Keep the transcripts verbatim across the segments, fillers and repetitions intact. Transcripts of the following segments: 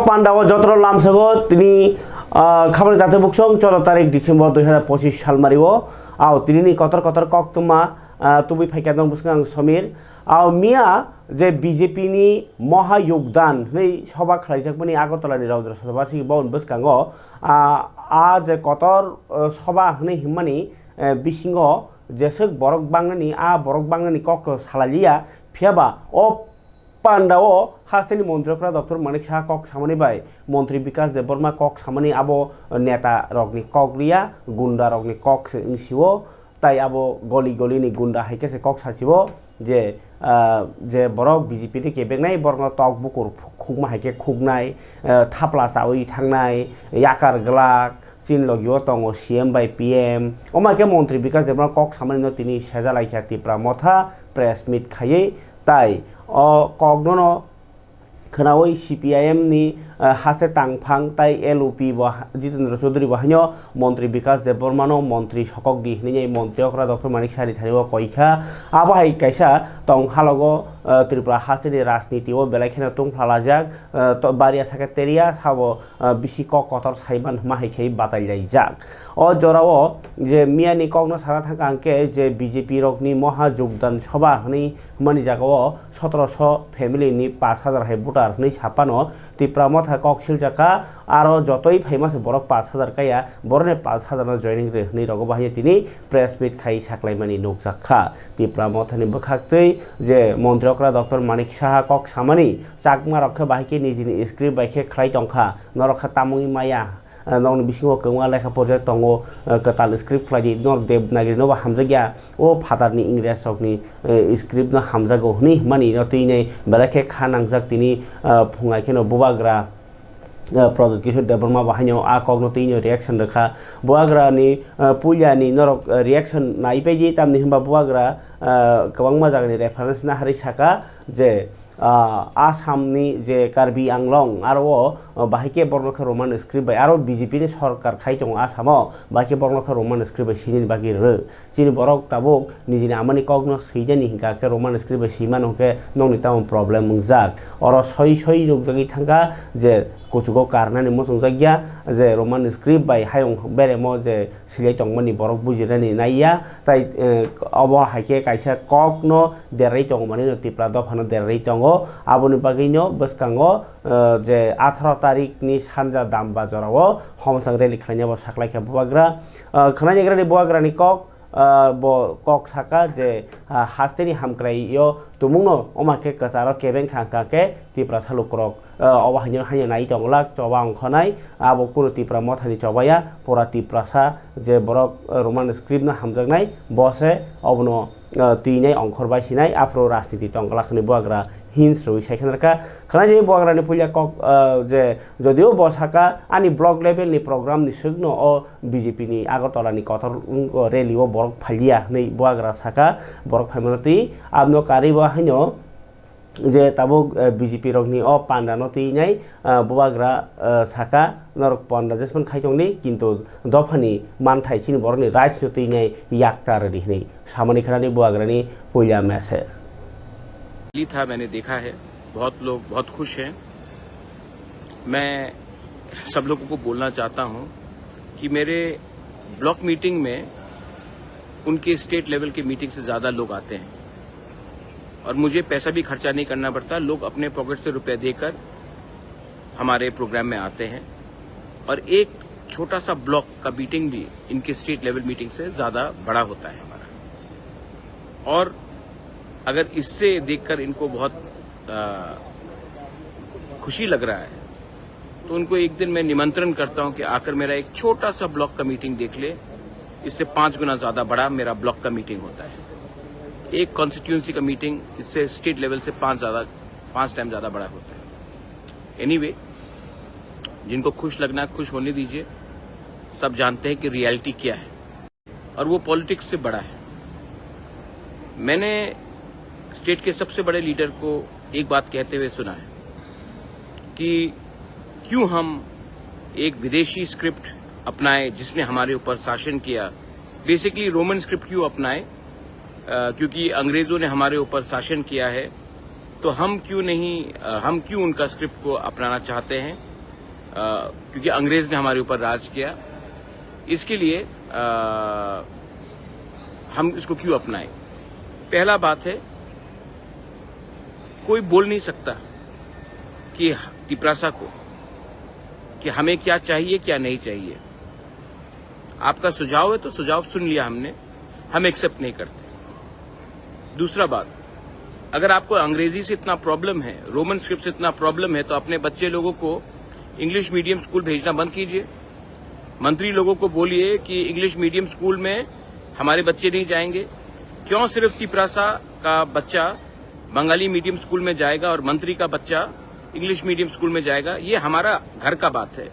Panda o jotro lamsago tini, ah, khabani datwi buksong choro tarik December dui hazar pochis salmari o. Ao tini ni kotor kotor koktwma, ah, tubui phaikha nong bwskango ang Somir. Ao miya je B J P ni Moha Yogdan hwnwi soba khlaijakmani Agartala ni Raudra Sotobasi bhaban bwskango, ah, a je kotor, ah, soba hwnwi hwnmani, eh, bisingo jeswk borok bangnani, a borok bangnani kokno salai liya, phiyaba o panda o hasteni montri okra Doctor Manik Saha kok samani bai montri Bikas Debbarma kok samani abo neta rokni kok liya, gunda rokni kok se wng sio, tai abo goli goli ni gunda hai khe se kok sasio je, ah, je borok B J P ni kebeknai borokno tok bukur khukma hai khe khuknai, ah, thapla chaui thangnai, yakar glak, chini logi o tongo C M bai P M. Omo hai khe montri Bikas Debbarma kok samani no tini seja lai kha Tipra Motha press meet khaiwi. Tai o kokno no khwnaui C P I M ni, ah, haste tangphang tai L O P bo ha-, Jitendra Chaudhary bo haino montri Bikas Debbarma no montri sokok di hwnwi montri okra Doctor Manik Saha ni thani o koi kha. Abo hai kaisa tong halogo, ah, Tripura haste ni rajniti o belai kheno tungphalajak, ah, to baria secretary ya sabo ah, bisi kok kotor saiman hwnma hai khe batai laijak. O jorao je miyani kokno sana thangkha hwnkhe je B J P rokni Moha Jogdan Sabha hwnwi hwnmani jagao sotoroso family ni pash hazar hai voter hwnwi saphano Tipra Motha kok siljakha, aro jotoi phaima se borok pash hazar kaya, borokni pash hazar no joining rw hwnwi rogo bahai tini press meet khai saklaimani nukjakha. Tipra Mothani bwkhaktwi je montri okra Doctor Manik Saha kok samani, Chakma rok khe bahai khe nijini script bai khe khlai tongkha, norok khe tamungwi maya, eh, nokni bisingo kwbangma lekha porjak tongo, eh, kwtal script khlai di, norok Devanagiri no bo hamjakya, o phatarni Ingres rokni, eh, script no hamjago hwnwi hwnmani no twi nai belai khe kha nangjak tini, eh, phungai kheno Bubagra, eh, Pradyut Kishore Debbarma bo haino a kokno twi no reaction rwkha. Bubagrani, eh, puilani norok, eh, reaction nai pai di, tamni hwnba Bubagra, eh, kwbangma jagani reference naharwi saka je, ah, Assamni je Karbi Anglong, aro o, ah, bahai khe borokno khe Roman script bai, aro B J P ni sorkar khai tongo Assam o, bahai khe borokno khe Roman script bai sinini bagwi rw. Chini borok tabuk nijini amani kokno swinani hinkha khe Roman script bai swimano hwnkhe nokni tamo problem wngjak. Oro soi soi nukjagwi thangkha je kuchugo karnani muchungjakya je Roman script bai hayung beremo je swilai tongmani borok bujinani naiya, tai, eh, obo hai khe kaisa kokno derarwi tongmani no Tipra dophano derarwi tongo. Aboni bagwino bwskango, eh, je atharo tarikni sanja Damba jorao homosang rally khlainai bo saklaikha Bubagra. Eh, khwnai naigrani Bubagrani kok, eh, bo kok saka je, ah, hasteni hamkraio tumungno omakhe kwcharo kebeng kha hwnkha khe Tiprasa lukurok, eh, obo haino haino nai tonglak choba ongkhonai, abo kunu Tipra Mothani chobaya, pura Tiprasa je borok, eh, Roman script no hamjaknai, bo se obono, eh, twinai ongkhor bai sinai, aphuru rajniti tongglak hwnwi Bubagra hints rwui sai khe narwkha. Khwnai je Bubagrani puila kok, eh, je jodio bo saka ani block level ni program ni swkno o B J P ni Agartala ni kotor, um, rally o borok phailia hwnwi Bubagra saka, borok phaimano twi abno karwi bo haino je tabuk, eh, B J P rokni o panda no twi nai, eh, Bubagra, eh, saka norok panda jesman khai tongdi, kintu dophani manthai chini borokni rights no twi nai yaktar di hwnwi samani khanani Bubagrani puila message. था, मैंने देखा है, बहुत लोग बहुत खुश हैं। मैं सब लोगों को बोलना चाहता हूँ कि मेरे ब्लॉक मीटिंग में उनके स्टेट लेवल के मीटिंग से ज़्यादा लोग आते हैं और मुझे पैसा भी खर्चा नहीं करना पड़ता। लोग अपने पॉकेट से रुपए देकर हमारे प्रोग्राम में आते हैं और एक छोटा सा ब्लॉक का मीटिंग भी इनके स्टेट लेवल मीटिंग से ज़्यादा बड़ा होता है हमारा। और अगर इससे देखकर इनको बहुत, अ, खुशी लग रहा है, तो उनको एक दिन मैं निमंत्रण करता हूं कि आकर मेरा एक छोटा सा ब्लॉक का मीटिंग देख ले, इससे पांच गुना ज्यादा बड़ा मेरा ब्लॉक का मीटिंग होता है। एक कॉन्स्टिट्यूएंसी का मीटिंग इससे स्टेट लेवल से पांच ज्यादा, पांच टाइम ज्यादा बड़ा होता है। एनीवे, जिनको खुश लगना है, खुश होने दीजिए। सब जानते हैं कि रियलिटी क्या है। और वो पॉलिटिक्स से बड़ा है। मैंने स्टेट के सबसे बड़े लीडर को एक बात कहते हुए सुना है कि क्यों हम एक विदेशी स्क्रिप्ट अपनाएं जिसने हमारे ऊपर शासन किया, बेसिकली रोमन स्क्रिप्ट क्यों अपनाएं? अ, क्योंकि अंग्रेज़ों ने हमारे ऊपर शासन किया है, तो हम क्यों नहीं, अ, हम क्यों उनका स्क्रिप्ट को अपनाना चाहते हैं? क्योंकि अंग्रेज ने हमारे ऊपर राज किया, इसके लिए आ, हम इसको क्यों अपनाएं? पहला बात है, कोई बोल नहीं सकता कि तिपरासा को कि हमें क्या चाहिए, क्या नहीं चाहिए। आपका सुझाव है तो सुझाव सुन लिया हमने, हम एक्सेप्ट नहीं करते। दूसरा बात, अगर आपको अंग्रेजी से इतना प्रॉब्लम है, रोमन स्क्रिप्ट से इतना प्रॉब्लम है, तो अपने बच्चे लोगों को इंग्लिश मीडियम स्कूल भेजना बंद कीजिए। मंत्री लोगों को बोलिए कि इंग्लिश मीडियम स्कूल में हमारे बच्चे नहीं जाएंगे। क्यों सिर्फ तिपरासा का बच्चा बंगाली मीडियम स्कूल में जाएगा और मंत्री का बच्चा इंग्लिश मीडियम स्कूल में जाएगा? ये हमारा घर का बात है,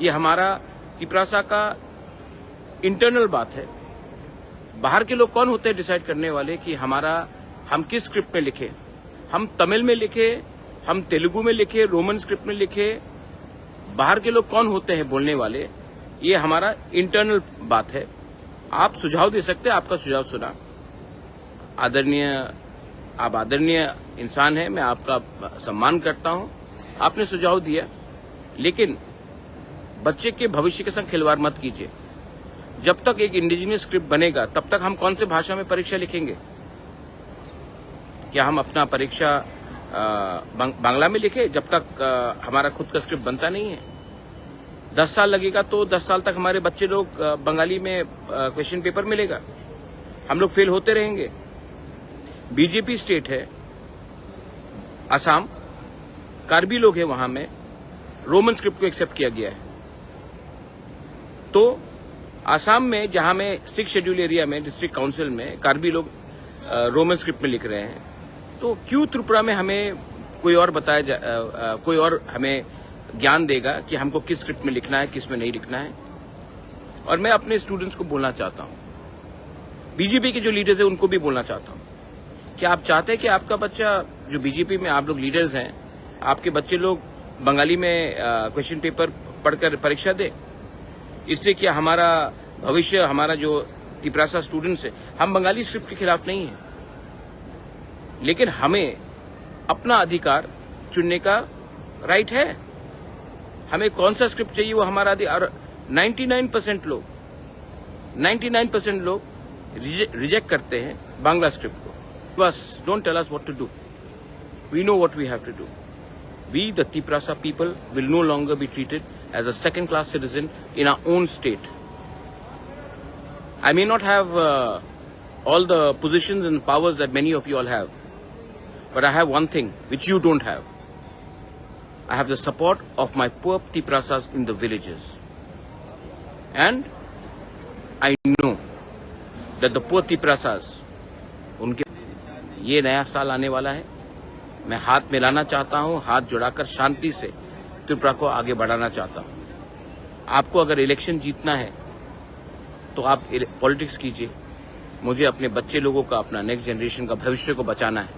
ये हमारा तिपरासा का इंटरनल बात है। बाहर के लोग कौन होते हैं डिसाइड करने वाले कि हमारा, हम किस स्क्रिप्ट में लिखें? हम तमिल में लिखें, हम तेलुगु में लिखें, रोमन स्क्रिप्ट में लिखें, बाहर के लोग कौन होते हैं बोलने वाले? ये हमारा इंटरनल बात है। आप सुझाव दे सकते हैं, आपका सुझाव सुना। आदरणीय, आप आदरणीय इंसान हैं, मैं आपका सम्मान करता हूं। आपने सुझाव दिया, लेकिन बच्चे के भविष्य के साथ खिलवाड़ मत कीजिए। जब तक एक इंडिजिनस स्क्रिप्ट बनेगा, तब तक हम कौन से भाषा में परीक्षा लिखेंगे? क्या हम अपना परीक्षा अ, बंग-, बांग्ला में लिखें, जब तक अ, हमारा खुद का स्क्रिप्ट बनता नहीं है? दस साल लगेगा तो दस साल तक हमारे बच्चे लोग अ, बंगाली में क्वेश्चन पेपर मिलेगा, हम लोग फेल होते रहेंगे। बीजेपी स्टेट है, आसाम, कार्बी लोग हैं वहां में, रोमन स्क्रिप्ट को एक्सेप्ट किया गया है। तो आसाम में, जहां में सिक्स शेड्यूल एरिया में, डिस्ट्रिक्ट काउंसिल में कार्बी लोग अ, रोमन स्क्रिप्ट में लिख रहे हैं, तो क्यों त्रिपुरा में हमें कोई और बताया जा, अ, अ, कोई और हमें ज्ञान देगा कि हमको किस स्क्रिप्ट में लिखना है, किस में नहीं लिखना है? और मैं अपने स्टूडेंट्स को बोलना चाहता हूँ, बीजेपी के जो लीडर्स हैं उनको भी बोलना चाहता हूँ, क्या आप चाहते हैं कि आपका बच्चा, जो बीजेपी में आप लोग लीडर्स हैं, आपके बच्चे लोग बंगाली में क्वेश्चन पेपर पढ़कर परीक्षा दे? इससे क्या हमारा भविष्य, हमारा जो तिपरासा स्टूडेंट्स है, हम बंगाली स्क्रिप्ट के खिलाफ नहीं है, लेकिन हमें अपना अधिकार चुनने का राइट है। हमें कौन सा स्क्रिप्ट चाहिए, वो हमारा अधिकार। नाइन्टी नाइन परसेंट लोग, नाइन्टी नाइन परसेंट लोग रिजेक्ट करते हैं बांग्ला स्क्रिप्ट को। बस, don't tell us what to do. We know what we have to do. We, the Tiprasa people, will no longer be treated as a second class citizen in our own state. I may not have uh, all the positions and powers that many of you all have, but I have one thing which you don't have. I have the support of my poor Tiprasas in the villages. And I know that the poor Tiprasas, उनके, ये नया साल आने वाला है, मैं हाथ मिलाना चाहता हूँ, हाथ जुड़ाकर शांति से त्रिपुरा को आगे बढ़ाना चाहता हूँ। आपको अगर इलेक्शन जीतना है तो आप पॉलिटिक्स कीजिए। मुझे अपने बच्चे लोगों का, अपना नेक्स्ट जनरेशन का भविष्य को बचाना है,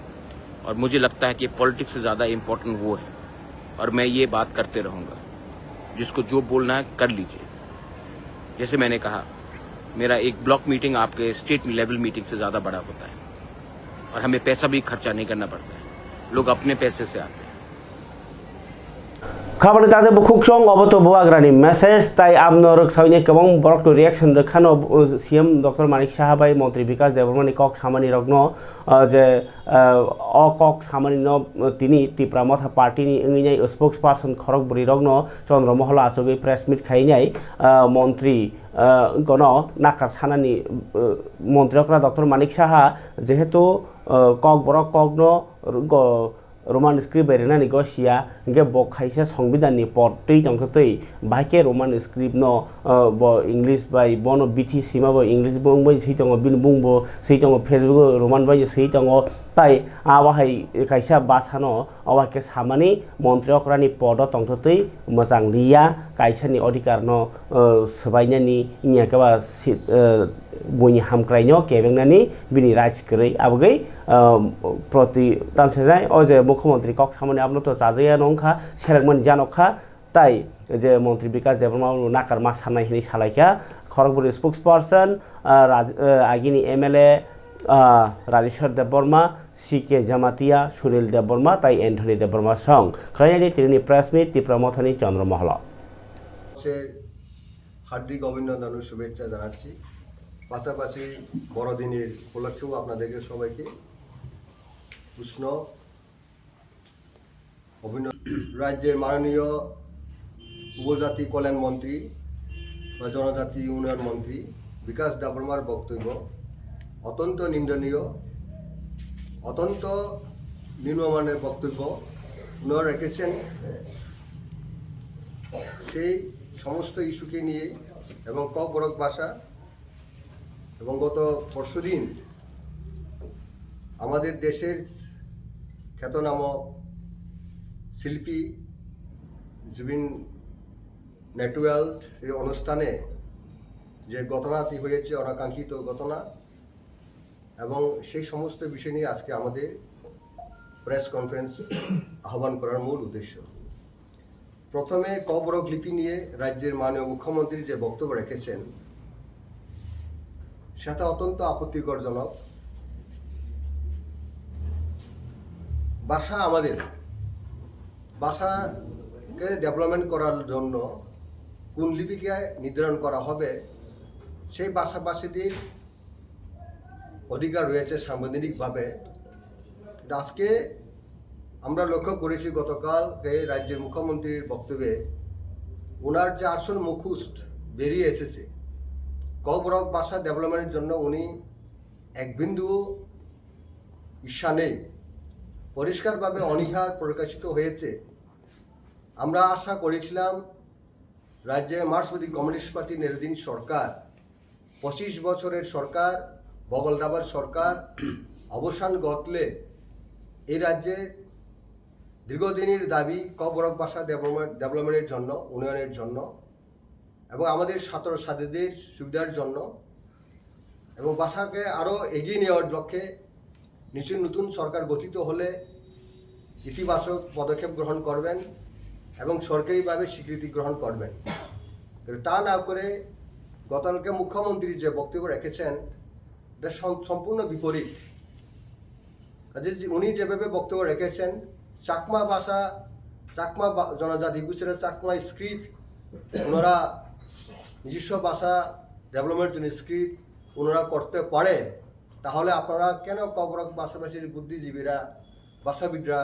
और मुझे लगता है कि पॉलिटिक्स से ज़्यादा इम्पोर्टेंट वो है, और मैं ये बात करते रहूँगा। जिसको जो बोलना है कर लीजिए। जैसे मैंने कहा, मेरा एक ब्लॉक मीटिंग आपके स्टेट लेवल मीटिंग से ज़्यादा बड़ा होता है, और हमें पैसा भी खर्चा नहीं करना पड़ता है, लोग अपने पैसे से आते हैं। Khabani tate bukhuk chong obo to buagrani message tai amno rwksawi ni kwbang borok to reaction rwkha no, uh, C M Doctor Manik Saha bai Montri Bikash Debbarma ni kok samani rokno, uh, je, uh, o kok samani no, uh, tini Tipra Motha Party ni wngwi nai spokesperson khorok bwrwi rokno Chandra Moholo achugwi press meet khai nai, uh, Montri, uh, gono nakar sanani, uh, Montri okra Doctor Manik Saha jehetu, uh, kok borok kok no go Roman script bai rwnani gosiya, hingke bo kaisa Songbidan ni pod twi tongtwtwi, bahai khe Roman script no, ah, bo English bai bono bithi sima bo English bo wngbai swi tongo, bini bung bo swi tongo, Facebook o Roman bai swi tongo, tai abo hai kaisa bwsa no abo hai khe samani montri okrani pod o tongtwtwi mwchang liya, kaisa ni odhikar no, ah, swbainani wngya khe ba si-, ah, buini hamkraino kebengnani bini rights kwrwi. Abogwi, ah, proti tamsajai o je mukhyamantri kok samani abono to chajaya no wngkha, serakmani janok kha, tai je montri Bikash Debbarma bono nakarma sanai hinwi salaikha. Khorokbwrwi spokesperson, ah, raj-, ah, agini M L A, Ah, Rajeshwar Debbarma, C K Jamatia, Sunil Debbarma tai Anthony Debbarma song khlainani tinini press meet Tipra Mothani Chandra Moholo. সে হার্দিক অভিনন্দন ও শুভেচ্ছা জানাচ্ছি। পাশাপাশি বড়দিনের উপলক্ষেও আপনাদেরকে সবাইকে উষ্ণ অভিনন্দন। রাজ্যের মাননীয় উপজাতি কল্যাণ মন্ত্রী বা জনজাতি উন্নয়ন মন্ত্রী বিকাশ দেববর্মার বক্তব্য অত্যন্ত নিন্দনীয়, অত্যন্ত নিম্নমানের বক্তব্য উনারা রেখেছেন। সেই সমস্ত ইস্যুকে নিয়ে এবং ককবরক ভাষা এবং গত পরশুদিন আমাদের দেশের খ্যাতনামা শিল্পী জুবিন নটিয়াল এই অনুষ্ঠানে যে ঘটনাটি হয়েছে, অনাকাঙ্ক্ষিত ঘটনা, এবং সেই সমস্ত বিষয় নিয়ে আজকে আমাদের প্রেস কনফারেন্স আহ্বান করার মূল উদ্দেশ্য। প্রথমে ককবরক লিপি নিয়ে রাজ্যের মাননীয় মুখ্যমন্ত্রী যে বক্তব্য রেখেছেন, সেটা অত্যন্ত আপত্তিকরজনক। ভাষা আমাদের, ভাষাকে ডেভেলপমেন্ট করার জন্য কোন লিপিকে নির্ধারণ করা হবে, সেই ভাষাভাষীদের অধিকার রয়েছে সাংবিধানিকভাবে। কিন্তু আজকে আমরা লক্ষ্য করেছি, গতকাল এই রাজ্যের মুখ্যমন্ত্রীর বক্তব্যে ওনার যে আসল মুখোশ বেরিয়ে এসেছে, ককবরক ভাষা ডেভেলপমেন্টের জন্য উনি এক বিন্দু ইচ্ছা নেই। পরিষ্কারভাবে অনীহার প্রকাশিত হয়েছে। আমরা আশা করেছিলাম রাজ্যে মার্ক্সবাদী কমিউনিস্ট পার্টি নেতৃত্বাধীন সরকার, পঁচিশ বছরের সরকার, বগলডাবার সরকার অবসান ঘটলে এই রাজ্যের দীর্ঘদিনের দাবি ককবরক ভাষা ডেভেলপমেন্ট, ডেভেলপমেন্টের জন্য, উন্নয়নের জন্য এবং আমাদের ছাত্রছাত্রীদের সুবিধার জন্য এবং ভাষাকে আরও এগিয়ে নেওয়ার লক্ষ্যে নিশ্চয়ই নতুন সরকার গঠিত হলে ইতিবাচক পদক্ষেপ গ্রহণ করবেন এবং সরকারিভাবে স্বীকৃতি গ্রহণ করবেন। কিন্তু তা না করে গতকালকে মুখ্যমন্ত্রী যে বক্তব্য রেখেছেন, এটা সম-, সম্পূর্ণ বিপরীত। কাজে যে উনি যেভাবে বক্তব্য রেখেছেন, চাকমা ভাষা, চাকমা বা-, জনজাতি গোষ্ঠীরা চাকমা স্ক্রিপ্ট ওনারা নিজস্ব ভাষা ডেভেলপমেন্টের জন্য স্ক্রিপ্ট ওনারা করতে পারে, তাহলে আপনারা কেন ককবরক ভাষাভাষীর বুদ্ধিজীবীরা, ভাষাবিদরা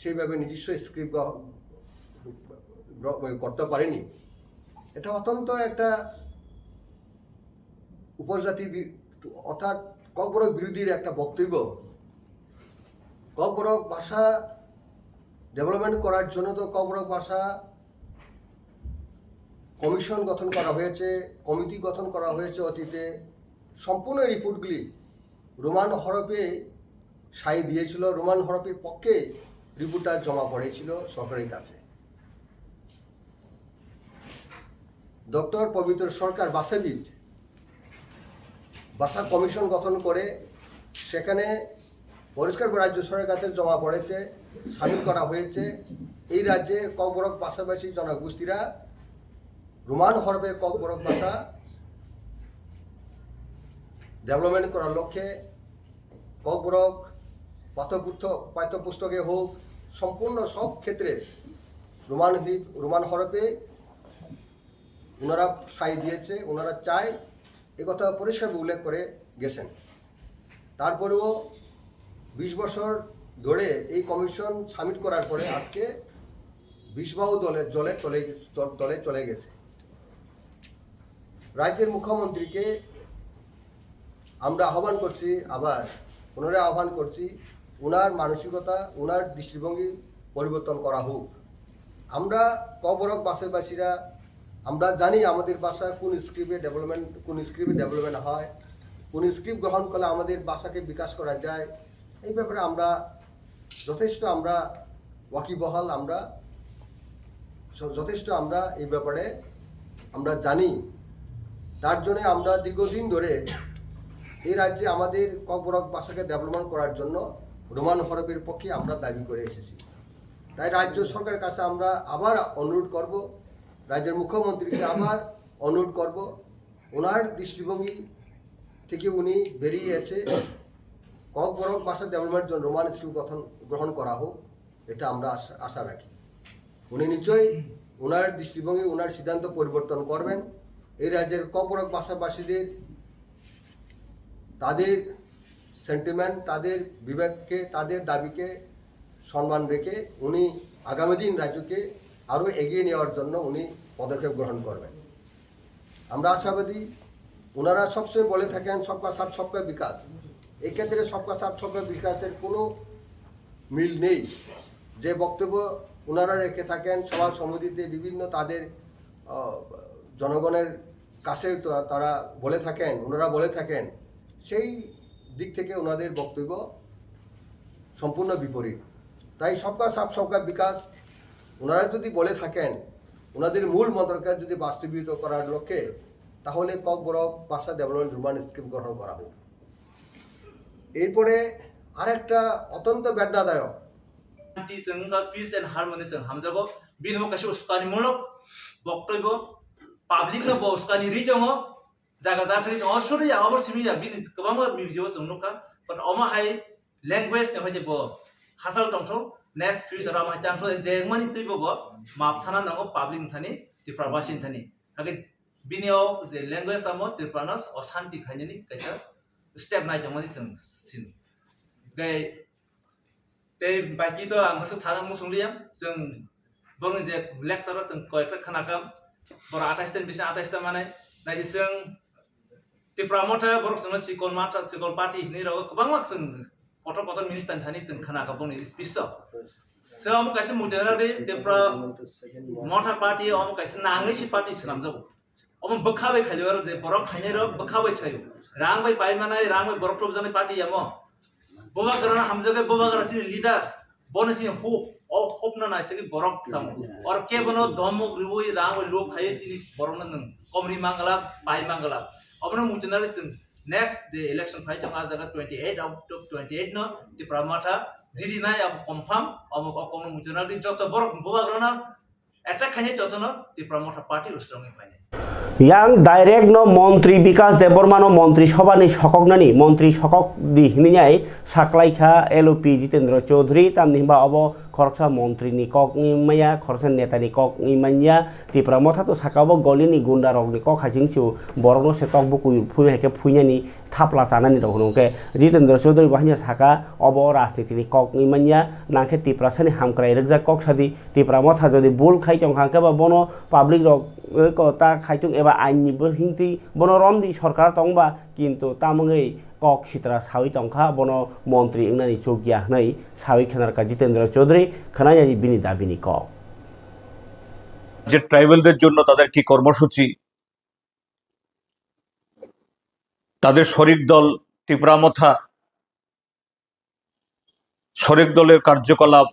সেইভাবে নিজস্ব স্ক্রিপ্ট গ্রহ-, গ্রহ-, করতে পারেনি? এটা অত্যন্ত একটা উপজাতি বি-, অর্থাৎ ককবরক বিরোধীর একটা বক্তব্য। ককবরক ভাষা ডেভেলপমেন্ট করার জন্য তো ককবরক ভাষা কমিশন গঠন করা হয়েছে, কমিটি গঠন করা হয়েছে অতীতে। সম্পূর্ণ রিপোর্টগুলি রোমান হরফে সাই দিয়েছিল, রোমান হরফের পক্ষে রিপোর্টটা জমা পড়েছিল সরকারের কাছে। ডক্টর পবিত্র সরকার ভাষাবিদ ভাষা কমিশন গঠন করে সেখানে পরিষ্কার করে রাজ্য সরকারের কাছে জমা পড়েছে, সাবমিট করা হয়েছে। এই রাজ্যে ককবরক ভাষাভাষী জনগোষ্ঠীরা রোমান হরফে ককবরক ভাষা ডেভেলপমেন্ট করার লক্ষ্যে ককবরক পাঠ্যপুস্তক, পাঠ্যপুস্তকে হোক, সম্পূর্ণ সব ক্ষেত্রে রোমান হিপ-, রোমান হরফে ওনারা সাই দিয়েছে, ওনারা চায়, এ কথা পরিষ্কার উল্লেখ করে গেছেন। তারপরেও বিশ বছর ধরে এই কমিশন সাবমিট করার পরে আজকে বিষ বায়ু দলে, জলে তলে, তলে চলে গেছে। রাজ্যের মুখ্যমন্ত্রীকে আমরা আহ্বান করছি, আবার পুনরায় আহ্বান করছি, ওনার মানসিকতা, ওনার দৃষ্টিভঙ্গি পরিবর্তন করা হোক। আমরা ককবরক ভাষাভাষীরা, আমরা জানি আমাদের ভাষা কোন স্ক্রিপ্টে ডেভেলপমেন্ট, কোন স্ক্রিপ্টে ডেভেলপমেন্ট হয়, কোন স্ক্রিপ্ট গ্রহণ করলে আমাদের ভাষাকে বিকাশ করা যায়। এই ব্যাপারে আমরা যথেষ্ট আমরা ওয়াকিবহাল, আমরা য-, যথেষ্ট আমরা এই ব্যাপারে আমরা জানি। তার জন্য আমরা দীর্ঘদিন ধরে এই রাজ্যে আমাদের ককবরক ভাষাকে ডেভেলপমেন্ট করার জন্য রোমান হরফের পক্ষে আমরা দাবি করে এসেছি। তাই রাজ্য সরকারের কাছে আমরা আবার অনুরোধ করব, রাজ্যের মুখ্যমন্ত্রীকে আবার অনুরোধ করব, ওনার দৃষ্টিভঙ্গি থেকে উনি বেরিয়ে এসে ককবরক ভাষা ডেভেলপমেন্ট জোন রোমান স্ক্রিপ্ট গঠন গ্রহণ করা হোক, এটা আমরা আশা আশা রাখি। উনি নিশ্চয়ই ওনার দৃষ্টিভঙ্গি, ওনার সিদ্ধান্ত পরিবর্তন করবেন। এই রাজ্যের ককবরক ভাষাভাষীদের তাদের সেন্টিমেন্ট, তাদের বিবেককে, তাদের দাবিকে সম্মান রেখে উনি আগামী দিন রাজ্যকে আরও এগিয়ে নেওয়ার জন্য উনি পদক্ষেপ গ্রহণ করবেন। আমরা আশাবাদী, ওনারা সবসময় বলে থাকেন সবকা সাথ সবকা বিকাশ। এই ক্ষেত্রে সবকা সাথ সবকা বিকাশের কোনো মিল নেই। যে বক্তব্য ওনারা রেখে থাকেন সভা সমিতিতে বিভিন্ন তাদের, আহ, জনগণের কাছে তো তারা বলে থাকেন, ওনারা বলে থাকেন, সেই দিক থেকে ওনাদের বক্তব্য সম্পূর্ণ বিপরীত। তাই সবকা সাথ সবকা বিকাশ ওনারা যদি বলে থাকেন, ওনাদের মূল মন্ত্রকে যদি বাস্তবায়িত করার লক্ষ্যে, তাহলে ককবরক ভাষা ডেভেলপমেন্ট রোমান স্ক্রিপ্ট গ্রহণ করা হোক। এরপরে আরেকটা অত্যন্ত বেদনাদায়ক শান্তি chwng wngkha, peace and harmony chwng hamjago. Bini bo kaisa uskanimulok boktwibo, public no bo uskani ri tongo. Jaga jathai chwng o suri ya, obo simi ya, bini kwbangma video chwng nukha. But omo hai language ni hoite bo hachal tongthok, next future amo hai tangthok, je wngmani twibo bo map sana nango public ni thani, Tripura basi ni thani. Hakhe bini o je language amo Tripura no osanti khainani kaisa step nai tongmani chwng sini. Tei, tei baki to ang hwswk sana muchung liya, chwng bongni je lecture o chwng koi ekta khna kha, boro atais ta bisi atais ta manai, nai chwng Tipra Motha borok chwngno chikon matha, chikon party hinwi rw kwbangma chwng kotor kotor minister thani chwng khna kha bongni speech o. Se omo kaisa muchung rw di Tipra Motha party omo kaisa nangwi si party swnamjago. Omo bwkha bai khaio, aro je borok khainai rok bwkha bai saio. Rang bai pai manai, rang bai borok tubjaknai party amo. Bubagra no hamjakgwi, Bubagra chini leaders, bono chini hope, o hope no naisagwi borok tamo. Or kebono domok riwi rang bai lob khaiwi chini borok no nwng komri mangala, pai mangala. Obono muchunari chwng next je election phai tongo, a jaga twenty eight out of twenty eight no Tipra Motha jiri nai abo confirm, omo o kokno muchunari joto borok Bubagra no attack khainai jotono Tipra Motha party rw strongwi phainai. Yang direct no montri Bikas Debbarma no montri sobha ni sokoknani montri sokok di hinwi nai saklaikha L O P Jitendra Chaudhary, tamni hwnba obo khoroksa montri ni kok wngwi manya, khoroksa neta ni kok wngwi manya. Tipra Motha to saka obo goli ni gunda rok ni kok hai ching sio, borok no se tok bukui phui hai khe phuinani thapla chanani rok hwnwi khe Jitendra Chaudhary bo haino saka obo rajniti ni kok wngwi manya, nang khe Tiprasa ni hamkrai rwkjak kok sadi. Tipra Motha jodi bul khai tong kha, hwnkhe ba bono public rok, eh, ko ta khai tong eba ain ni bo hingtwi bono romdi sorkar tong ba, kintu tamungwi kok sitra sawi tong kha, bono montri wngnani chuk ya hwnwi sawi khna rwkha Jitendra Chaudhary, khna ya bini dabi ni kok. যে ট্রাইবালদের জন্য তাদের কি কর্মসূচি, তাদের শরিক দল টিপরা মথা, শরিক দলের কার্যকলাপ,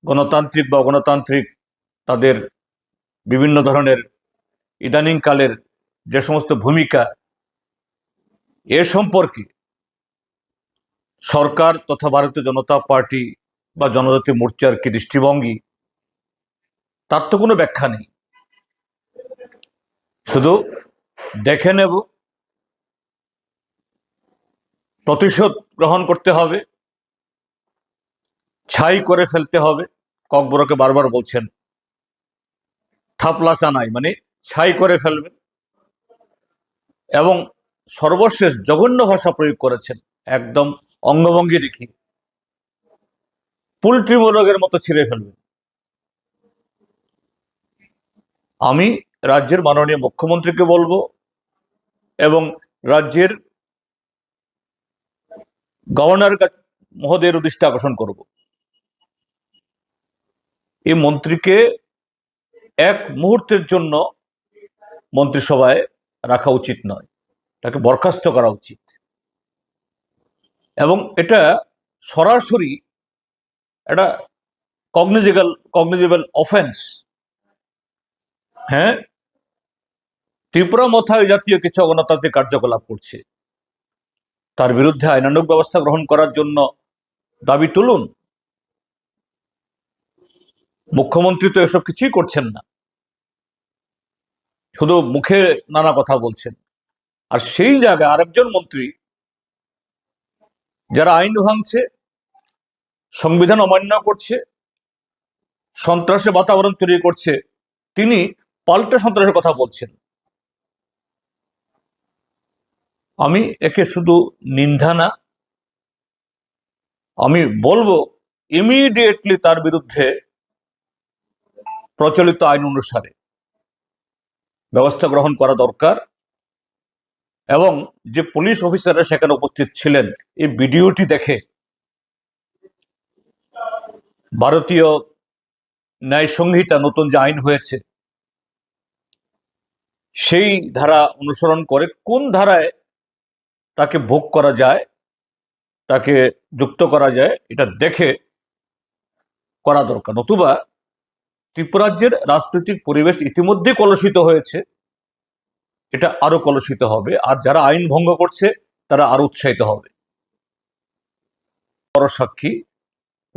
গণতান্ত্রিক বা অগণতান্ত্রিক, তাদের বিভিন্ন ধরনের ইদানিংকালের যে সমস্ত ভূমিকা, এ সম্পর্কে সরকার তথা ভারতীয় জনতা পার্টি বা জনজাতি মোর্চার কি দৃষ্টিভঙ্গি, তার তো কোনো ব্যাখ্যা নেই। শুধু দেখে নেব, প্রতিশোধ গ্রহণ করতে হবে, ছাই করে ফেলতে হবে। ককবরকে বারবার বলছেন, থাপলা চানাই মানে ছাই করে ফেলবেন। এবং সর্বশেষ জঘন্য ভাষা প্রয়োগ করেছেন, একদম অঙ্গভঙ্গি দেখি পোল্ট্রি মোরগের মতো ছিঁড়ে ফেলবেন। আমি রাজ্যের মাননীয় মুখ্যমন্ত্রীকে বলবো এবং রাজ্যের গভর্নর কা-, মহোদয়ের দৃষ্টি আকর্ষণ করব, এই মন্ত্রীকে এক মুহূর্তের জন্য মন্ত্রিসভায় রাখা উচিত নয়, তাকে বরখাস্ত করা উচিত। এবং এটা সরাসরি একটা কগনিজেবল কগনিজেবল অফেন্স। হ্যাঁ, ত্রিপুরা মথা এই জাতীয় কিছু অগণতান্ত্রিক কার্যকলাপ করছে, তার বিরুদ্ধে আইনানুগ ব্যবস্থা গ্রহণ করার জন্য দাবি তুলুন। মুখ্যমন্ত্রী তো এসব কিছুই করছেন না, শুধু মুখে নানা কথা বলছেন। আর সেই জায়গায় আরেকজন মন্ত্রী, যারা আইন ভাঙছে, সংবিধান অমান্য করছে, সন্ত্রাসের বাতাবরণ তৈরি করছে, তিনি পাল্টা সন্ত্রাসের কথা বলছেন। আমি একে শুধু নিন্দা না, আমি বলবো, ইমিডিয়েটলি তার বিরুদ্ধে প্রচলিত আইন অনুসারে ব্যবস্থা গ্রহণ করা দরকার। এবং যে পুলিশ অফিসাররা সেখানে উপস্থিত ছিলেন, এই ভিডিওটি দেখে ভারতীয় ন্যায় সংহিতা নতুন যে আইন হয়েছে, সেই ধারা অনুসরণ করে কোন ধারায় তাকে ভোগ করা যায়, তাকে যুক্ত করা যায়, এটা দেখে করা দরকার। নতুবা ত্রিপুরাজ্যের রাজনৈতিক পরিবেশ ইতিমধ্যে কলুষিত হয়েছে, এটা আরো কলুষিত হবে। আর যারা আইন ভঙ্গ করছে, তারা আরো উৎসাহিত হবে। বড় সাক্ষী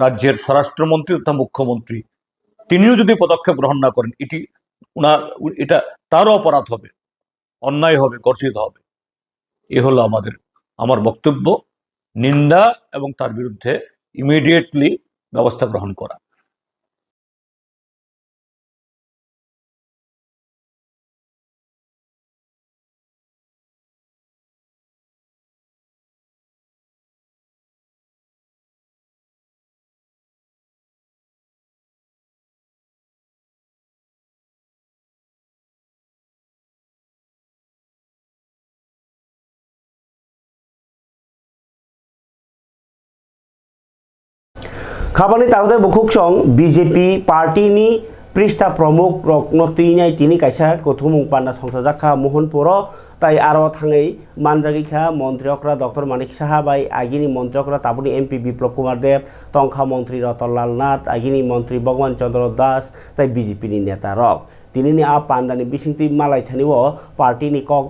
রাজ্যের স্বরাষ্ট্রমন্ত্রী তথা মুখ্যমন্ত্রী, তিনিও যদি পদক্ষেপ গ্রহণ না করেন, এটি ওনার, এটা তারও অপরাধ হবে, অন্যায় হবে, গর্জিত হবে। এ হলো আমাদের, আমার বক্তব্য, নিন্দা এবং তার বিরুদ্ধে ইমিডিয়েটলি ব্যবস্থা গ্রহণ করা। Khabani takhuk tei bukhuksong B J P party ni prista promuk rokno twinai tini kaisa kuthumung panda songchajakha Mohanpuro, tai aro thangwi manjagwi kha montri okra Doctor Manik Saha bai agini montri okra tabukni M P Biplab Kumar Deb, tongkha montri Ratan Lal Nath, agini montri Bhagwan Chandra Das tai B J P ni neta rok. Tinini a pandani bisingtwi malaithani o party ni kok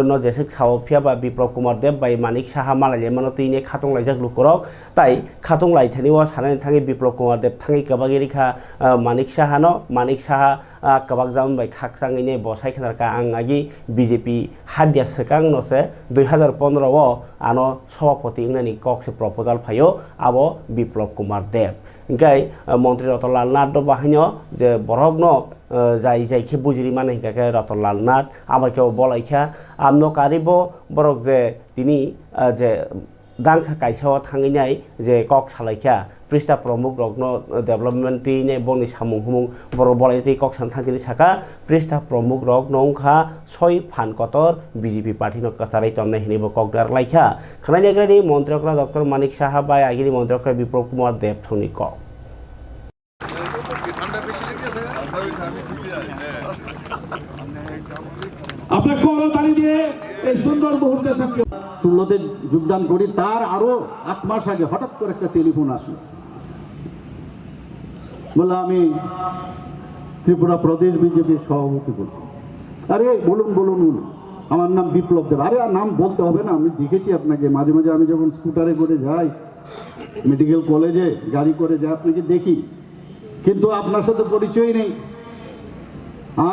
no jeswk sao, phiya ba Biplab Kumar Deb bai Manik Saha malailaimano twi ne khatung laijak lukurok, tai khatung laithani o sanani thangwi Biplab Kumar Deb thangwi kwbagwi rikha, ah, Manik Saha no. Manik Saha, ah, kwbak jabon bai khakchangwi ne bo sai khwnar kha, ang agi B J P habya swkang no se dui hazar pondro o ano sabhapati wngnani kok se proposal phaio abo Biplab Kumar Deb. Hinkhe, ah, montri Ratan Lal Nath no bahaino je borok no ah, jai jai khe bujiri mano hinkha khe Ratan Lal Nath, abo khe bo bolai kha. Amno karibo borok je tini, ah, je dangsa kaisa o thangwi nai je kok salai kha, prista promuk rokno development twi nai bongni samung humung borok bolai twi kok san thang tini saka, prista promuk rok no wngkha soi phan kotor B J P party no kwcharwi tonnai hinwi bo kok dar lai kha. Khwnai nagrani montri okra Doctor Manik Saha bai agini montri okra Biplab Kumar Deb thongni kok. আপনার করতালি দিয়ে এই সুন্দর মুহূর্তে সাক্ষী। ষোলোতে যোগদান করি, তার আরো আট মাস আগে হঠাৎ করে একটা টেলিফোন আসলো, বললো, "আমি ত্রিপুরা প্রদেশ বিজেপির সভাপতি বলছি।" "আরে বলুন, বলুন, বলুন।" "আমার নাম বিপ্লব দেব।" "আরে, আর নাম বলতে হবে না, আমি দেখেছি আপনাকে, মাঝে মাঝে আমি যখন স্কুটারে করে যাই, মেডিকেল কলেজে গাড়ি করে যাই, আপনাকে দেখি, কিন্তু আপনার সাথে পরিচয় নেই,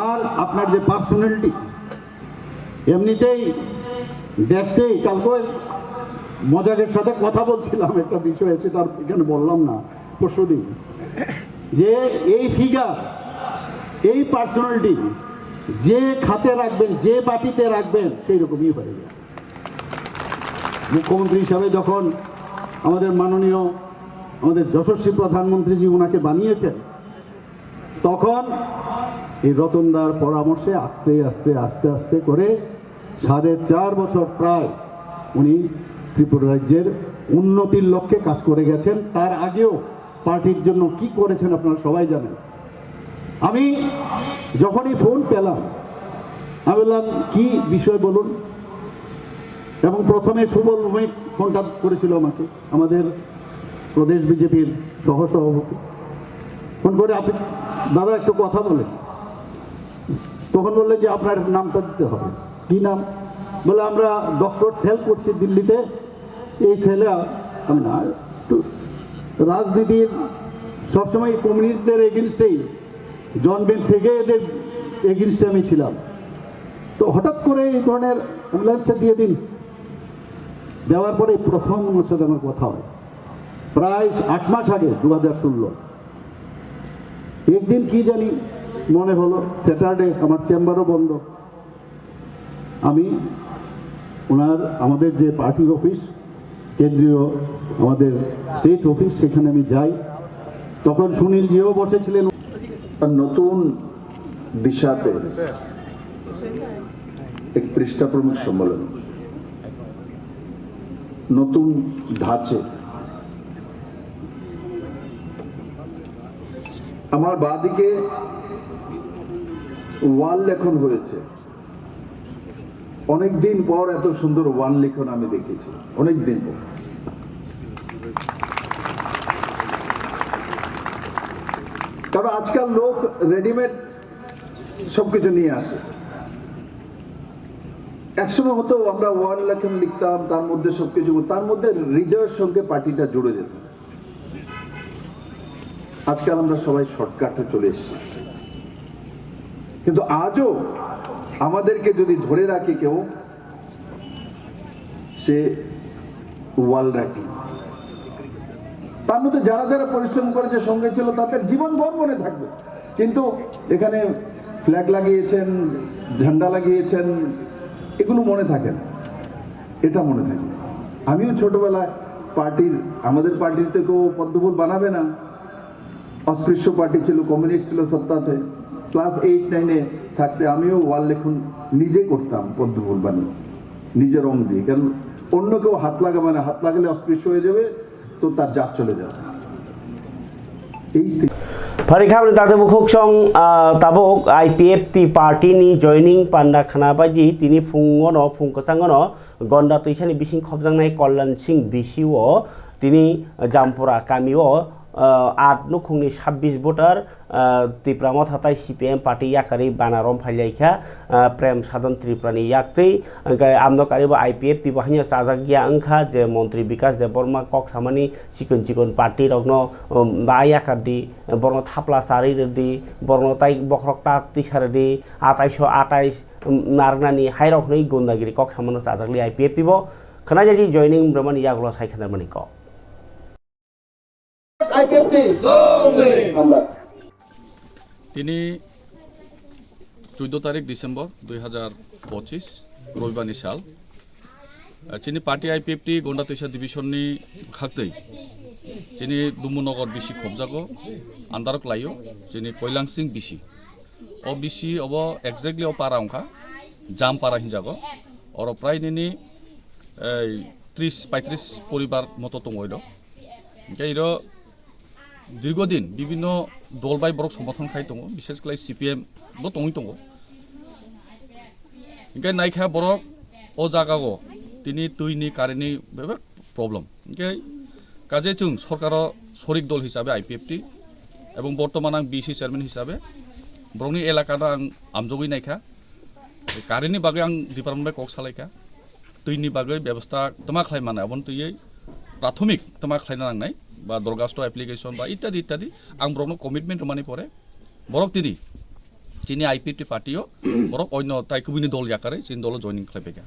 আর আপনার যে পার্সোনালিটি, এমনিতেই দেখতেই।" কালকে মজাকের সাথে কথা বলছিলাম একটা বিষয়ে, সেটা আর এখানে বললাম না, পরশুদিন, যে এই ফিগার, এই পার্সোনালিটি যে খাতে রাখবেন, যে বাটিতে রাখবেন, সেই রকমই হয়ে যায়। মুখ্যমন্ত্রী হিসাবে যখন আমাদের মাননীয়, আমাদের যশস্বী প্রধানমন্ত্রীজি ওনাকে বানিয়েছেন, তখন এই রতনদার পরামর্শে আস্তে আস্তে, আস্তে আস্তে করে সাড়ে চার বছর প্রায় উনি ত্রিপুরা রাজ্যের উন্নতির লক্ষ্যে কাজ করে গেছেন। তার আগেও পার্টির জন্য কি করেছেন আপনারা সবাই জানেন। আমি যখনই ফোন পেলাম, আমি বললাম, "কি বিষয় বলুন?" এবং প্রথমে সুবল ভৌমিক ফোনটা করেছিল আমাকে, আমাদের প্রদেশ বিজেপির সহসভাপতি। ফোন করে, "আপনি দাদা, একটু কথা বলেন।" তখন বললেন যে, "আপনার নামটা দিতে হবে।" "কি নাম?" বলে, "আমরা ডক্টর সেল করছি দিল্লিতে, এই সেলে।" আমি না, একটু রাজনীতির সবসময় কমিউনিস্টদের এগেনস্টেই, জন্মের থেকে এদের এগেনস্টে আমি ছিলাম। তো হঠাৎ করে এই ধরনের অ্যাম্বুলেন্সে দিয়ে দিন। দেওয়ার পরে প্রথম ওনার সাথে আমার কথা হয়, প্রায় আট মাস আগে, দু হাজার ষোলো। একদিন কি জানি মনে হলো, স্যাটারডে, আমার চেম্বারও বন্ধ। আমি ওনার, আমাদের যে পার্টির অফিস, কেন্দ্রীয় আমাদের স্টেট অফিস, সেখানে আমি যাই। তখন সুনীলজিও বসেছিলেন। নতুন দিশাতে এক পৃষ্ঠা প্রমুখ সম্মেলন, নতুন ধাঁচে। আমার বাঁদিকে ওয়াল লেখন হয়েছে। অনেকদিন পর এত সুন্দর ওয়াল লেখন আমি দেখেছি, অনেকদিন পর। কারণ আজকাল লোক রেডিমেড সবকিছু নিয়ে আসে। একসময় হতো আমরা ওয়াল লেখন লিখতাম, তার মধ্যে সবকিছু, তার মধ্যে হৃদয়ের সঙ্গে পার্টিটা জুড়ে যেত। আজকাল আমরা সবাই শর্টকাটে চলে এসেছি, কিন্তু আজও আমাদেরকে যদি ধরে রাখে কেউ, সে ওয়াল রাইটিং। তার মধ্যে যারা যারা পরিশ্রম করেছে, সঙ্গে ছিল, তাদের জীবন ভর মনে থাকবে। কিন্তু এখানে ফ্ল্যাগ লাগিয়েছেন, ঝান্ডা লাগিয়েছেন, এগুলো মনে থাকে না, এটা মনে থাকে। আমিও ছোটবেলায় পার্টির, আমাদের পার্টিতে কেউ পদ্মফুল বানাবে না, অস্পৃশ্য পার্টি ছিল, কমিউনিস্ট ছিল সত্তাতে। ক্লাস এইট নাইনে থাকতে আমিও ওয়াল লেখন নিজে করতাম, পদ্মফুল বানিয়ে, নিজে রং দিয়ে। কারণ অন্য কেউ হাত লাগাবে না, হাত লাগালে অস্পৃশ্য হয়ে যাবে, তো তার জাত চলে যাবে। এই স্থিতি। Pharikha bini dakte bukhuk song, ah, tabuk I P F T party ni joining panda khana baidi tini phungo no, phung kwchango no Gonda twisani bising khopjaknai Kalyan Singh B C o tini Jampura kami o, ah, aat nukhungni sabbish voter, ah, Tipra Motha tai C P M party yakarwi bana rom phailaikha, ah, Prem Sadhan Tripura ni yaktwi. Hwnkhe amno karibo I P F T bo haino chajak ya wngkha je Montri Bikas Debbarma kok samani chikon chikon party rokno, um, ba yakar di, borokno thapla charwi rw di, borokno tai bokhorok ta tisa rw di, atais o atais, um, narwknani hai rok hwnwi gundagiri kok samano chajak li I P F T bo. Khwnajadi joining rwmani yagulo sai khwnarmani kok. Tini chuddo tarik December dui hajar pochis, Robibar ni sal. Ah, chini party I P F T Gonda Twisa division ni khaktwi chini Dumbunogar B C khobjago, andarok laio chini Koilang Singh B C. O B C obo exactly o para wngkha, Jampara hinjago. Oro prai nini, ei, tris paitris poribar moto tongo iro. Hingke iro dirgodin bibinno dol bai borok somothono khai tongo, bishes khlai C P M bo tongwi tongo. Hingke naikha borok o jagao tini twini, currentni bebak problem. Hingke kaje chwng sorkaro sorik dol hisabe I P F T ebong bortoman ang B C chairman hisabe borokni elakano ang amjogwi naikha. Currentni bagwi ang department bai kok salaikha. Twini bagwi bebostha tama khlai mano, aboni twiwi prathomik tama khlaina nangnai, ba dorgasto application ba ittadi ittadi. Ang borokno commitment rwmani pore borok tini chini I P F T party o borok onno tai kubuni dol yakarwi chini dolo joining khlaipaikha.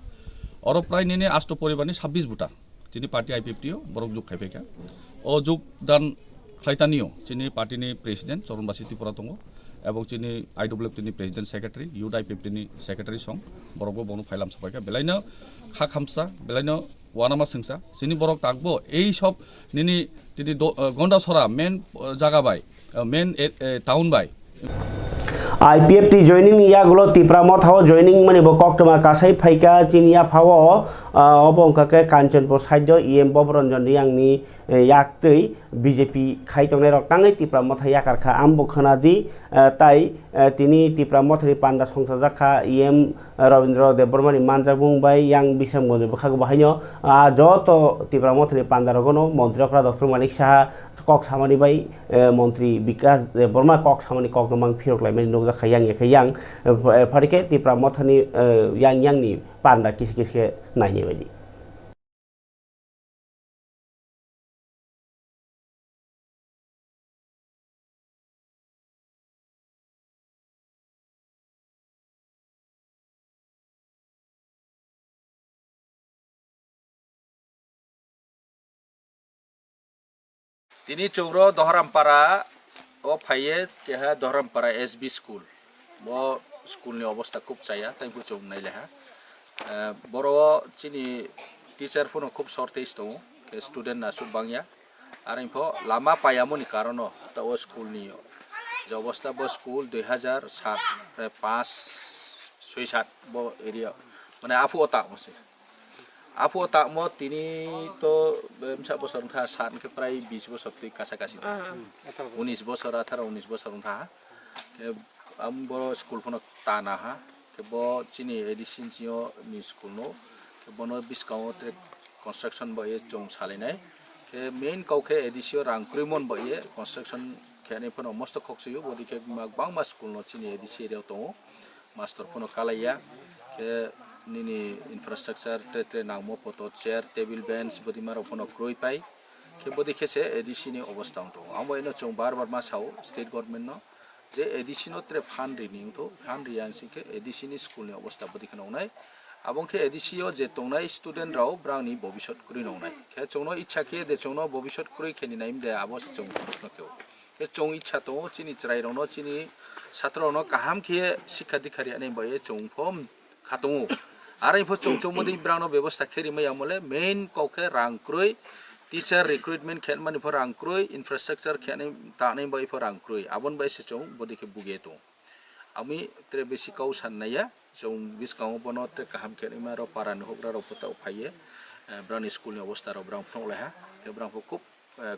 Oro prai nini asto poribarni sabbish buta chini party I P F T o borok jug khaipaikha. O jug dan khlaitanio chini party ni president Choron Basi Tripura tongo, ebong chini I W F T ni president secretary, youth I P F T ni secretary song, borokbo bono phailam sapaikha. Belaino kha khamsa, belaino wanama sengsa, chini borok takbo ei sob nini tini do-, eh, Gondasora main, eh, jaga bai, eh, main, eh, eh, town bai. I P F T joining ni yagulo Tipra Motha o joining mani bo koktwma kasai phaikha chini yaphao, ah, obo wngkha khe Kanchanpur side o E M Bobranjan Riyang ni, eh, yaktwi B J P khai tongnai rok tangwi Tipra Motha yakar kha, ang bo khwna di, eh, tai, eh, tini Tipra Motha ni panda songchajak kha E M Rabindra Debbarma ni manjakmung bai yang Bisramganj bwkhago bo haino, ah, joto Tipra Motha ni panda rok no montri okra Doctor Manik Saha kok samani bai, eh, montri Bikas Debbarma kok samani kok no mang phirok lai mani nukjak kha yang ya khe yang, eh, pharikhe Tipra Motha ni, eh, yang yang ni panda kisi kisi khe naini bai di. Tini chwngro Dohrampara o phaiye keha Dohrampara S B school. Bo school ni obostha khub chaya, tei bo chwng nailaha. Eh, boro chini teacher phano khub shortage tongo, khe student aswk bangya. Aroni pho lama payamoni karono ta o school ni je obostha, bo school dui hazar sat, eh, panch, soi, sat bo area, mane aphuo tamo se. Aphuo tamo tini to, eh, bwsa bosor wngkha, sat hwnkhe prai bis bosor twi kasa kasi. Ah, ah. Unis bosor, atharo unis bosor wngkha. Khe ang bo school phano tana ha. Khe bo chini A D C ni sio ni school no. Khe bono bwskango tre construction bo ye chwng salainai. Khe main kok khe A D C o rang kwrwi mon bo ye construction khe ani phano mosto khoksuyo. Bodi khe ma-, bangma school no chini A D C area o tongo. Master phano kalaiya, khe nini infrastructure tre tre nangmo poto, chair, table, bench, bwdima rok phano kwrwi pai, khe bwdwi khe se A D C ni obostha wng tongo. Amo eno chwng bar bar ma sao state government no, je A D C no tre fund rini wngtho, fund riya wng sing khe A D C ni school ni obostha bwdwi kheno wngnai. Abo wng khe A D C o je tongnai student rok brang ni bobisot kwrwi no wngnai. Khe chwngno ichha khe de chwngno bobisot kwrwi khe ni naim de abo se chwng proshno khe o. Khe chwng ichha tongo, chini chwrairokno, chini satrorokno kaham khe sikha dikha rwya nai bai chwng pho kha tongo. Aro pho chwng chwngmani brangno bebostha khe rimaya mole, main kok khe rang kwrwi, teacher recruitment khe mani pho rang kwrwi, infrastructure khe nai ta nai bai pho rang kwrwi, aboni bai se chwng bodi khe buge tongo. Ami tre besi kau san naiya, chwng bwskango bono tre kaham khe rwima rok para ni hokra rok pho ta phaiye, eh, brani school ni obostha rok brang phunuk laiha, khe brang pho khub, eh,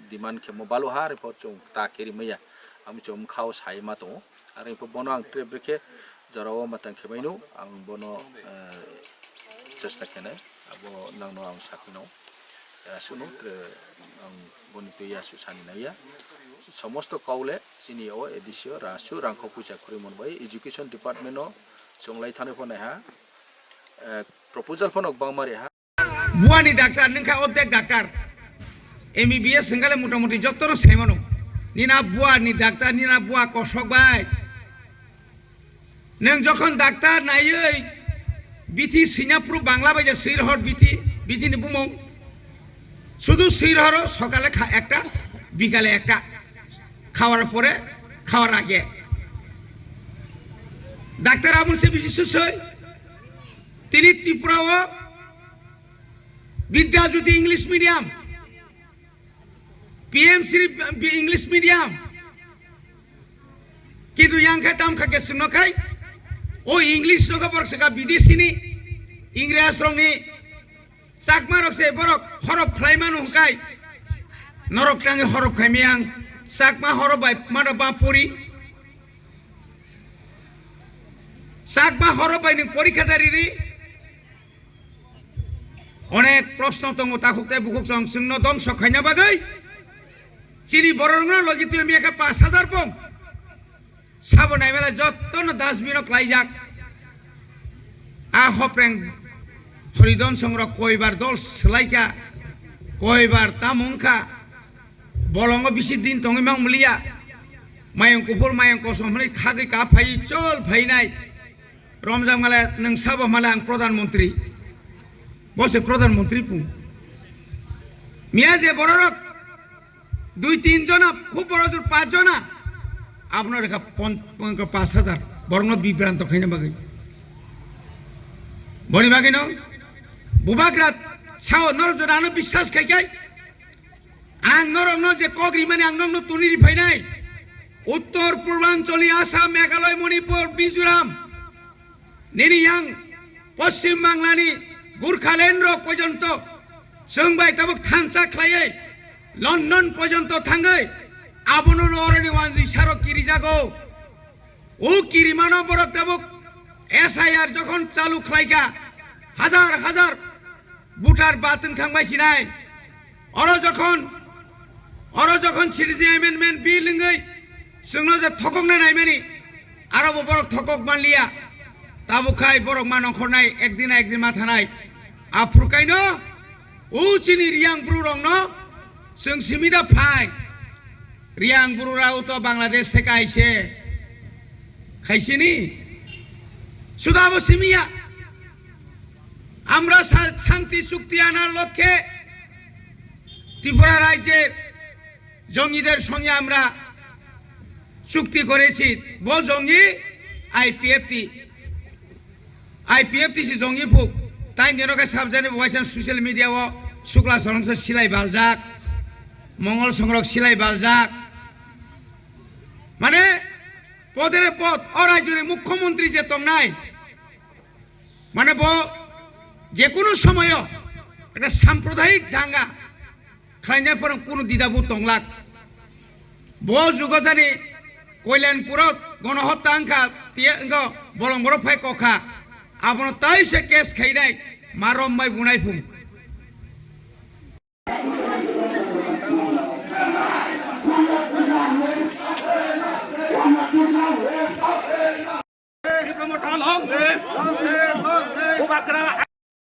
demand khe mo balu ha, are pho chwng ta khe rimaya, ami chwng khao sai ma tongo, are pho bono ang tre brekhe jorao matang khe maino, ang bono, eh, chesta khe nai. Abo nangno ang sakno, eh, aswkno tre ang boni twi aswk sani naiya. Somosto kau le chini o A D C o ra-, aswk rangkho puisa kwrwi mon bai education department o chwng lai thani pho naiha, eh, proposal phano kwbangma riha. Buani daktar nwngkha, ordek daktar. M B B S hwnkha le motamuti jotono saimano. Nina buani daktar, nina bua kosok bai. Nwng jokhon daktar naiwi bithi swina phuru Bangla bai je swirhor bithi, bithi ni bumung. Sudu swirhoro sokale kha ekta, bikale ekta. Khawar pore, khawar age. Daktar aboni se bisi susoi. Tini Tripura o Vidya Jyoti English Medium. P M Shri English medium. Kintu yang khai tam kha ke sungno khai. O English no kha borok saka bidesi ni. Ingres rok ni. Chakma rok se borok horop khlai mano hwnkhe. Norok tangi horop khai miyang. Chakma horop bai mano ba pori. Chakma horop bai ni porikha dari ri. Onek proshno tongo, takhuk tei bukhuk chwng chwngno dongso khaina bagwi. Chini bororokno logi twi miya khe pash hajar bong. Sabo naimala jottono dustbin o klaijak. A hopreng Horidon songrok koibar dol swlaikha, koibar tamo wngkha. Bolongo bisi din tongwi mang maliya. Mayung kuphur mayung kosom hwnwi khagwi ka phai chol phainai. Romjak male nwng sabo male ang pradhan mantri. Bo se pradhan mantri pung. Miya je bororok dui tin jona, khub boro jor panch jona. Abono rekha pon-, pon-, pash hajar. Borokno bibranto khaina bagwi. Boni bagwi no bubagra sao norok jora ano biswas khai khai. Ang norokno je kok rimani ang norokno tuni ri phainai. Uttor Purbanchali Assam, Meghalaya, Manipur, Mizoram, nini yang Poschim Banglani Gurkhaland rok porjonto chwng bai tabuk thansa khlaiwi London porjonto thangwi abono oroni wanjwi sarok kirijago. O kirimano borok tabuk S I R jokhon chalu khlaikha, hajar hajar voter batwng thangbai sinai. Oro jokhon, oro jokhon Citizen Amendment Bill wngwi chwngno je thokokna naimani, aro bo borok thokok manliya. Tabuk khai borok ma nongkhornai, ekdin na ekdin ma thanai. Aphuru kaino o chini Riyang bru rokno chwng simi da phai. Riyang bru rao to Bangladesh theke aise. Khaisini. Suda bo simiya. Amra sa-, shanti chukti ana lokhe Tripura রাজ্যের জঙ্গিদের সঙ্গে আমরা চুক্তি করেছি, ব জঙ্গি IPFT, IPFT সে জঙ্গি ফুক, তাই নিরকে সাবজানে বয়সান সোশ্যাল মিডিয়াও শুক্লা সরংস সিলাই বালজাক, মঙ্গল সংরক সিলাই বালজাক, মানে পদের পদ অ রাজ্যের মুখ্যমন্ত্রী যে তংনাই, মানে ব যে কোনো সময়ও একটা সাম্প্রদায়িক দাঙ্গা khlaina phano kunu dida bo tonglak. Bo jugo jani Koilanpuro gonohotta wngkha, tiya wngkha bolong borok phai kokha. Abono tai se case khainai, ma rom bai bunai phung.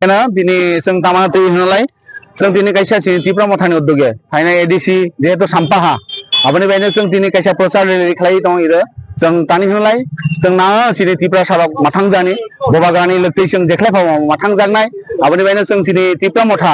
Ena bini chwng tama twi hwnlai, chwng tini kaisa chini Tipra Mothani uddog-e phainai A D C jehetu sampaha, aboni baino chwng tini kaisa prochar rally khlai tongo iro. Chwng tani hwnlai, chwng na chini Tipra sarok mathang jani, bobagrani lwktwi chwng jekhlai phamo mathang jaknai, aboni baino chwng chini Tipra Motha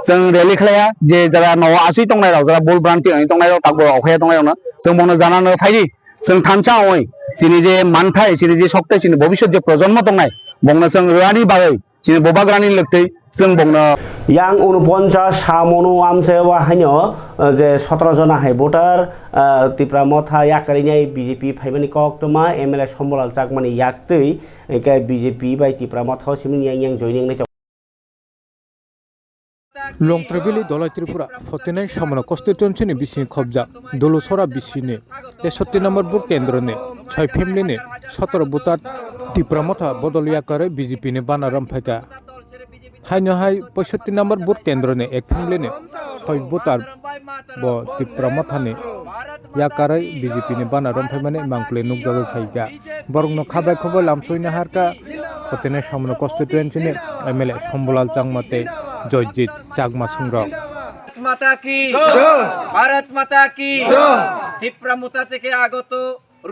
chwng rally khlaiya, je jara no aswi tongnai rok, jara bul branti ani tongnai rok, takbo okhaya tongnai rok no chwng bono jana no phaidi. Chwng thansa oi, chini je manthai, chini je soktai, chini bobisot je projonmo tongnai, bongno chwng rwani bagwi, chini bobagrani lwktwi chwng bongno. Yang unuponchas samonu amse wa haino, eh, je sotoro jona hai voter, eh, Tipra Motha yakarinai B J P phaimani koktwma M L A Sombolal Chakmani yaktwi, eh, ke B J P bai Tipra Motha o simi yang yang joining nai. Longtrai Valley Dolai Tripura, forty nine Samana constituency ni bising khobjak, Dolusora bising ni tesotti number booth kendro ni soi family ni sotoro voter Tipra Motha bodol yakarwi B J P ni bana rom phaikha. Haino hai poisotti number booth kendro ni ek family ni soi voter bo Tipra Motha ni yakarwi B J P ni bana rom phaimani mangpli nukjagwi phaikha. Borokno khabai khoboi lamsoina harkha, Photinai Samana constituency ni M L A Sombolal Chakma tei Joyjit Chakma songrok. Bharat মাতা কি জয়। ভারত মাতা কি জয়। ত্রিপুরা মোথা থেকে আগত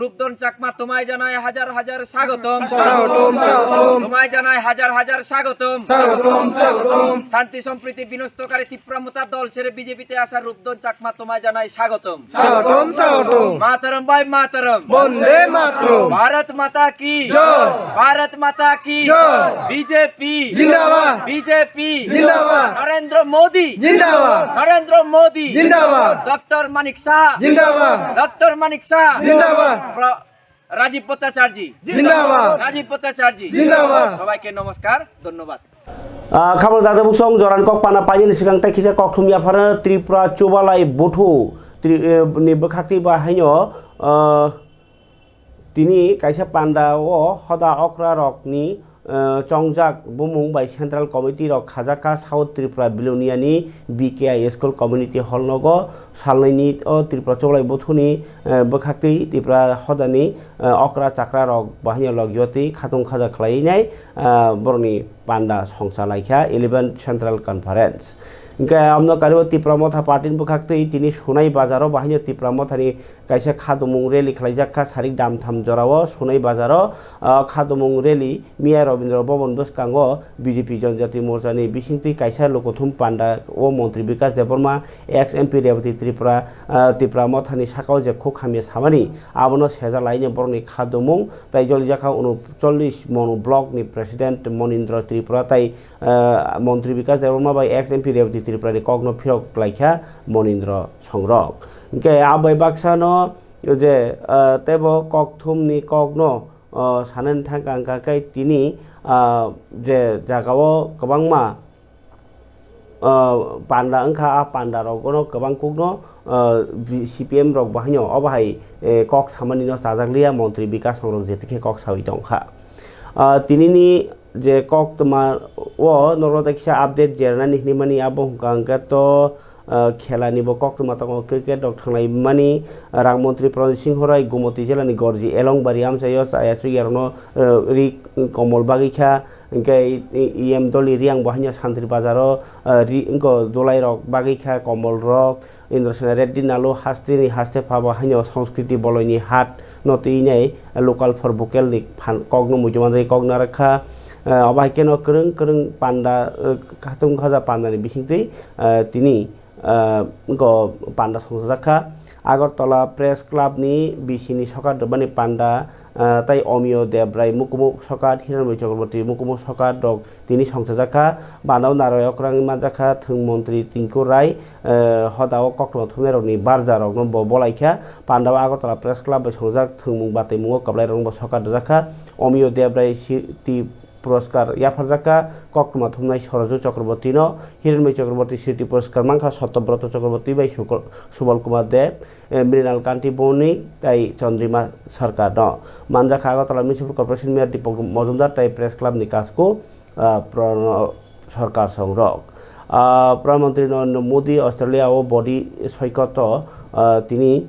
রূপধন চাকমা তোমায় জানাই হাজার হাজার স্বাগতম। স্বাগতম, স্বাগতম। তোমায় জানাই হাজার হাজার স্বাগতম। স্বাগতম, স্বাগতম। শান্তি সম্প্রীতি বিনষ্টকারী ত্রিপুরা মোথা দল ছেড়ে বিজেপিতে আসা রূপধন চাকমা তোমায় জানাই স্বাগতম। স্বাগতম, স্বাগতম। মাতরম ভাই মাতরম। বন্দে মাতরম। ভারত মাতা কি জয়। ভারত মাতা কি জয়। বিজেপি জিন্দাবাদ। বিজেপি জিন্দাবাদ। নরেন্দ্র মোদি জিন্দাবাদ। নরেন্দ্র মোদি জিন্দাবাদ। ডক্টর মানিক সাহা জিন্দাবাদ। ডক্টর মানিক সাহা জিন্দাবাদ। প্র-, রাজীব ভট্টাচার্য জিন্দাবাদ। রাজীব ভট্টাচার্য জিন্দাবাদ। সবাইকে নমস্কার, ধন্যবাদ। Ah, khabal dada buksong joran kok pana paini sikang tai kisa kok thum yaphara Tripura Chubalai Buthu Tri-, eh, ni bwkhakti ba haino, ah, tini kaisa panda o hoda okra rok ni, eh, chongjak bumung bai Central Committee rok khajakha South Tripura Bilonia ni B K I School Community Hall nogo salnwi ni o Tripura Chubalai Buthu ni, eh, bwkhaktwi Tripura hoda ni, eh, okra chakra rok bahai log yotwi khatung khaja khlai nai, eh, borok ni panda songcha laikha eleven Central Conference. Hingke amno karibo Tipra Motha party ni bwkhaktwi tini Sunai bazar o bahai Tipra Motha ni kaisa khatumung rally khlaijak kha sarik damtham jora o Sunai bazar o, ah, khatumung rally miya Rabindra Bhavan bwskango B J P Janjati Morcha ni bisingtwi kaisa lukuthum panda o Montri Bikash Debbarma, ex M P Rebati Tripura, ah, Tipra Motha ni saka o je khuk hamya samani abono seja laini borok ni khatumung tai jolijak kha uno chollish Monu block ni president Monindra Tripura tai, ah, Montri Bikash Debbarma bai ex M P Rebati Tripura ni kok no phirok laikha Monindra songrok. Hingke abai baksa no je, ah, tebo kok thum ni kok no, ah, sanani thangka hingka khe tini, ah, je jaga o kwbangma, ah, panda wngkha, ah panda rok no kwbang kuk no, ah, B-, C P M rok bahai no obo hai, eh, kok samani no chajak liya Montri Bikash songrok jetikhe kok sawi tongkha. Ah, tini ni je koktwma o norok tei kisa update jerna ni hinwi mani abo hwnka hwnkhe to, ah, khela ni bo koktwma tongo cricket rok thanglai mani rang montri Pranit Singh Rai Gumoti jila ni Gorji Elongbari amchai o chaya chukya rok no, ah, ri komol bagwi kha hwnkhe E M Doli Riang bo haino Santri Bazar o, ah, ri wngko dulai rok bagwi kha komol rok. Indrasena Reddy Nalu haste ni haste phabo haino Sanskriti Boloi ni hat no twi nai local for vocal ni phan kok no muitu manjai kok narakha. Eh, obo hai khe no kwrwng kwrwng panda, eh, khatung khaja panda ni bisingtwi, eh, tini ah, go panda songchajak kha. Agartala Press Club ni bisini sokat rwmani panda, ah, tai Omiyo Debrai mukumu sokat, Hiranmoy Chakraborty mukumu sokat rok tini songchajak kha. Panda o narwk okrangwi manjak kha thwng montri Tinku Rai, ah, hoda o koktwma thumnai rokni barja rokno bo bolai kha. Panda o Agartala Press Club bai songjak thwngmung bataimungo kwplai rokno bo sokat rwjak kha. Omiyo Debrai Sriti Puraskar yapharjak kha koktwma thumnai Saraju Chakraborty no, Hiranmoy Chakraborty Sriti Puraskar mankha Satyabroto Chakraborty bai Sukol-, Subal Kumar Deb, eh, Mrinal Kanti Bhowmik tai Chandrima Sarkar no. Manjak kha Agartala Municipal Corporation Mayor Deepak Majumdar tai Press Club ni kasku, ah, Prono Sarkar song rok. Ah, Pradhan Mantri Narendra Modi Australia o body soikoto, ah, tini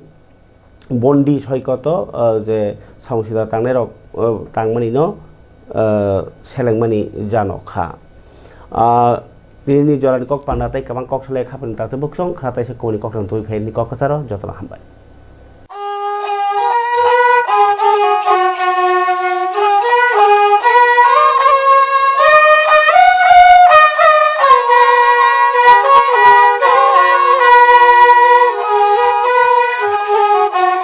bondi soikoto, ah, je samung sida tangnai rok, ah, tangmani no, ah, selengmani jano kha. Ah, tini ni jorani kok panda tai kwbang kok salai khapani takte buksong khra taisa koni kok tang twi phaini kok kwcharo jotono hambai.